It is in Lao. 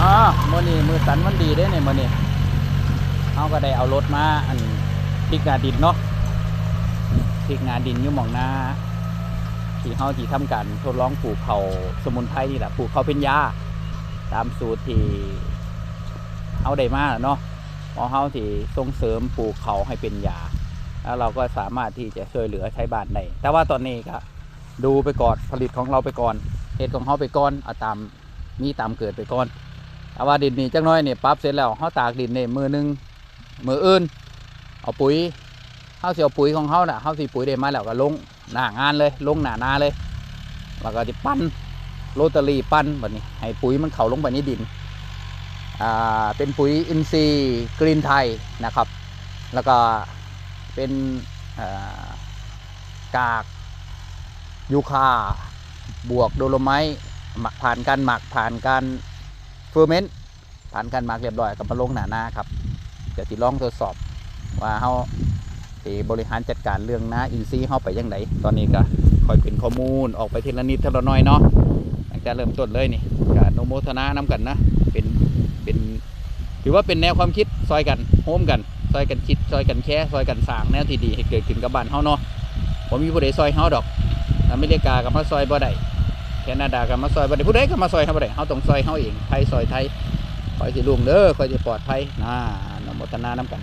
ອ້າ ມື້ນີ້ມື້ສັນວັນດີເດ້ນີ້ ມື້ນີ້ເຮົາກໍໄດ້ເອົາລົດມາ ອັນ ພລິກໜ້າດິນເນາະ ພລິກໜ້າດິນຢູ່ໝ່ອງນາ ທີ່ເຮົາຊິທຳການທົດລອງປູກເຂົ້າສະໝຸນໄພນີ້ແຫຼະ ປູກເຂົ້າເປັນຢາ ຕາມສູດທີ່ເຮົາໄດ້ມາເນາະ ເພາະເຮົາຊິສົ່ງເສີມປູກເຂົ້າໃຫ້ເປັນຢາ ແລ້ວເຮົາກໍສາມາດທີ່ຈະຊ່ວຍເຫຼືອຊາວບ້ານໄດ້ ແຕ່ວ່າຕອນນີ້ກໍ ດູໄປກ່ອນ ຜະລິດຂອງເຮົາໄປກ່ອນ ເຮັດຂອງເຮົາໄປກ່ອນ ເອົາຕາມມີຕາມເກີດໄປກ່ອນ. ແຕ່ວ່າດິນນີ້ຈັກໜ້ອຍນີ້ປັບເສັດແລ້ວ ເຮົາຕາກດິນນີ້ມື້ໜຶ່ງ ມື້ອື່ນເອົາປຸ໋ຍ ເຮົາຊິເອົາປຸ໋ຍຂອງເຮົານະ ເຮົາຊິປຸ໋ຍໄດ້ມາແລ້ວກໍລົງໜ້າງານເລີຍ ລົງໜ້ານາເລີຍ ແລ້ວກໍຊິປັ່ນໂຣຕາຣີປັ່ນ ບັດນີ້ໃຫ້ປຸ໋ຍມັນເຂົ້າລົງໄປໃນດິນ ອ່າ ເປັນປຸ໋ຍອິນຊີກຣີນໄທນະຄັບ ແລ້ວກໍເປັນ ອ່າ ກາກຢູຄາ ບວກໂດໂລໄມ ໝັກ ຜ່ານການໝັກ ຜ່ານການເຟີເມັນ ຜ່ານການໝັກຮຽບຮ້ອຍ ກໍມາລົງໜ້ານາຄັບ ກໍຊິລອງທົດສອບວ່າເຮົາຊິບໍລິຫານຈັດການເລື່ອງນາອິນຊີເຮົາໄປຈັ່ງໃດ. ຕອນນີ້ກໍຄ່ອຍເປັນຂໍ້ມູນອອກໄປທີລະນິດທີລະໜ້ອຍເນາະ ຕັ້ງແຕ່ເລີ່ມຕົ້ນເລີຍນີ້ ກໍອະນຸໂມທະນານຳກັນນະ ເປັນ ເປັນ ຖືວ່າເປັນແນວຄວາມຄິດຊ່ອຍກັນ ໂຮມກັນ ຊ່ອຍກັນຄິດ ຊ່ອຍກັນແຊ ຊ່ອຍກັນສ້າງແນວທີ່ດີໃຫ້ເກີດຂຶ້ນກັບບ້ານເຮົາເນາະ. ບໍ່ມີຜູ້ໃດຊ່ອຍເຮົາດອກ ອາເມລິກາກໍມາຊ່ອຍບໍ່ໄດ້ ແຄນາດາກໍມາຊ່ອຍບໍ່ໄດ້ ຜູ້ໃດກໍມາຊ່ອຍເຮົາບໍ່ໄດ້ ເຮົາຕ້ອງຊ່ອຍເຮົາເອງ ໄທຊ່ອຍໄທ ຂ້ອຍຊິລຸ້ງເດີ ຂ້ອຍຊິປອດໄພ ອາ ອະນຸໂມທະນານຳກັນ.